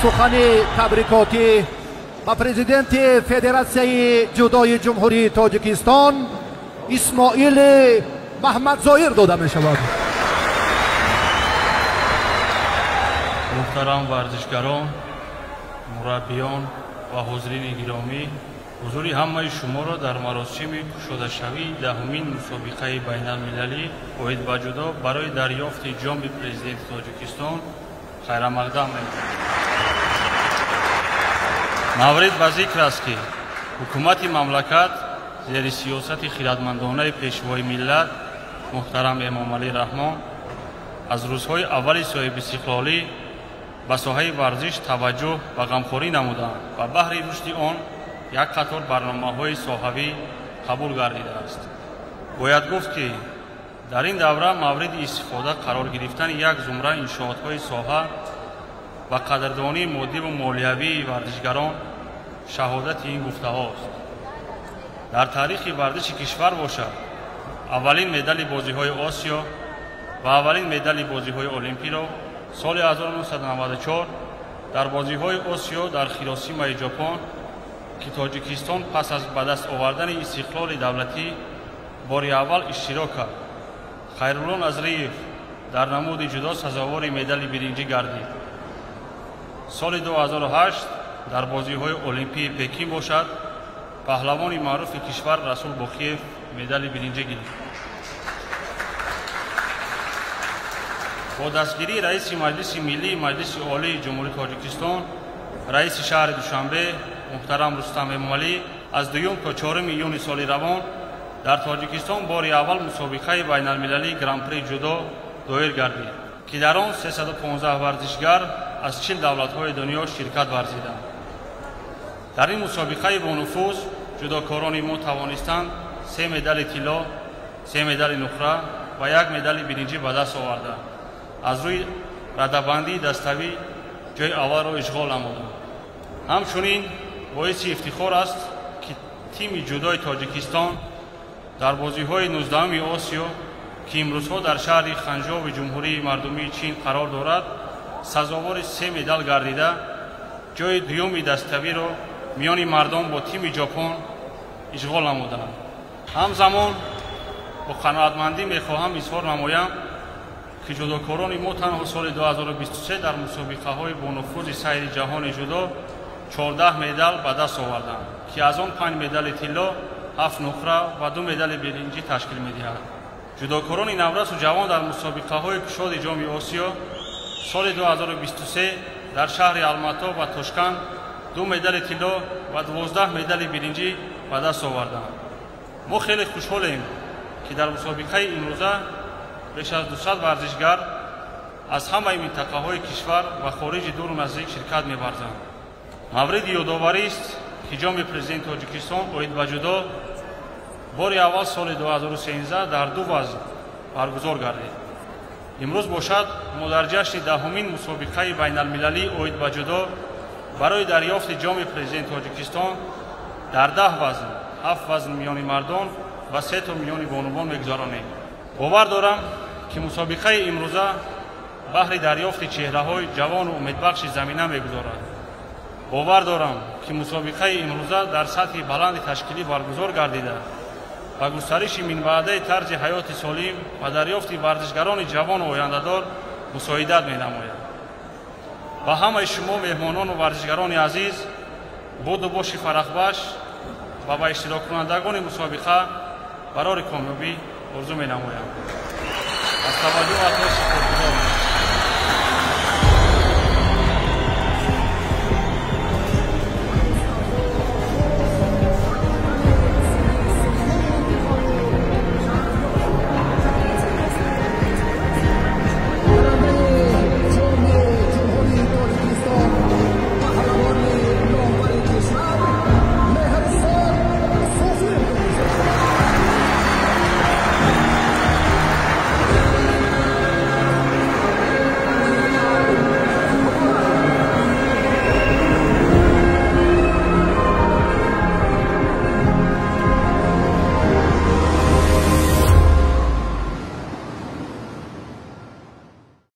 Сухани табрикотӣ ба президенти Федератсияи ҷудои Ҷумҳурии Тоҷикистон Исмоили Маҳмадзоир дода мешавад. Муҳтарам варзишгарон, мураббиён ва ҳозирини гиромӣ, ҳузури ҳамаи шуморо дар маросими кушодашавии даҳумин мусобиқаи байналмилалӣ оид ба ҷудо барои дарёфти ҷоми президенти Тоҷикистон хайрамақдам менамоям. Маврид ба зикр аст, ки ҳукумати мамлакат зери сиёсати хиратмандонаи пешвои миллат муҳтарам Эмомалӣ Раҳмон аз рӯзҳои аввали соҳибистиқлолӣ ба соҳаи варзиш таваҷҷӯҳ ва ғамхорӣ намуданд ва баҳри рушди он як қатор барномаҳои соҳавӣ қабул гардидааст. Бояд гуфт, ки дар ин давра мавриди истифода қарор гирифтани як зумра иншоотҳои соҳа ва қадрдонии моддиву молиявии варзишгарон шаҳодати ин гуфтаҳост. Дар таърихи варзиши кишвар бошад, аввалин медали бозиҳои Осиё ва аввалин медали бозиҳои Олимпиро соли 1994 дар бозиҳои Осиё дар Хиросимаи Ҷопон, ки Тоҷикистон пас аз ба даст овардани истиқлоли давлатӣ бори аввал иштирок кард, Хайрулло Назриев дар намуди ҷудо сазовори медали биринҷӣ гардид. Соли 2008 дар бозиҳои Олимпии Пекин бошад, паҳлавони маъруфи кишвар Расул Бохиев медали биринҷӣ гирифт. Бо дастгирии раиси Маҷлиси Миллии Маҷлиси Олии Ҷумҳурии Тоҷикистон, раиси шаҳри Душанбе муҳтарам Рустам Эмомалӣ аз 2 то 4 июни соли равон дар Тоҷикистон бори аввал мусобиқаи байналмилалии Гран-при ҷудо доир гардид, ки дар он 315 варзишгар аз 40 давлатҳои дунё ширкат варзиданд. Дар ин мусобиқаи бонуфуз ҷудокорони мо тавонистанд 3 медали тилло, 3 медали нуқра ва 1 медали биринҷӣ ба даст оварданд. Аз рӯи радабандии даставӣ ҷои аввалро ишғол намуданд. Ҳамчунин боиси ифтихор аст, ки тими ҷудои Тоҷикистон дар бозиҳои 19-уми Осиё, ки имрӯзҳо дар шаҳри Ханжови Ҷумҳурии Мардумии Чин қарор дорад, сазовори 3 медал гардида, ҷои дуюми даставиро миёни мардон бо тими Ҷопон ишғол намуданд. Ҳамзамон бо қаноатмандӣ мехоҳам изҳор намоям, ки ҷудокорони мо танҳо соли 2023 дар мусобиқаҳои бонуфузи сайри ҷаҳони ҷудо 14 медал ба даст оварданд, ки аз он 5 медали тилло, 7 нуқра ва 2 медали биринҷӣ ташкил медиҳад. Ҷудокорони наврасу ҷавон дар мусобиқаҳои кушоди ҷоми Осиё соли 2023 дар шаҳри Алмато ва Тошканд 2 медали тилло ва 12 медали биринҷӣ ба даст оварданд. Мо хеле хушҳолем, ки дар мусобиқаи имрӯза беш аз 200 варзишгар аз ҳамаи минтақаҳои кишвар ва хориҷи дуру наздик ширкат меварзанд. Мавриди ёдоварист, ки ҷоми президенти Тоҷикистон оид ба ҷудо бори аввал соли 2013 дар 2 вазн баргузор гардид. Имрӯз бошад, мо дар ҷашни даҳумин мусобиқаи байналмилалӣ оид ба ҷудо барои дарёфти ҷоми президенти Тоҷикистон дар 10 вазн, 7 вазн миёни мардон ва 3 то миёни бонувон мегузаронем. Бовар дорам, ки мусобиқаи имрӯза баҳри дарёфти чеҳраҳои ҷавону умедбахши замина мегузорад. Бовар дорам, ки мусобиқаи имрӯза дар сатҳи баланди ташкилӣ баргузор гардида ба густариши минбаъдаи тарзи ҳаёти солим ва дарёфти варзишгарони ҷавону ояндадор мусоидат менамояд. Ба ҳамаи шумо меҳмонону варзишгарони азиз буду боши фарахбаш ва ба иштироккунандагони мусобиқа барори комёбӣ орзу менамоям. Аз таваҷҷӯҳ.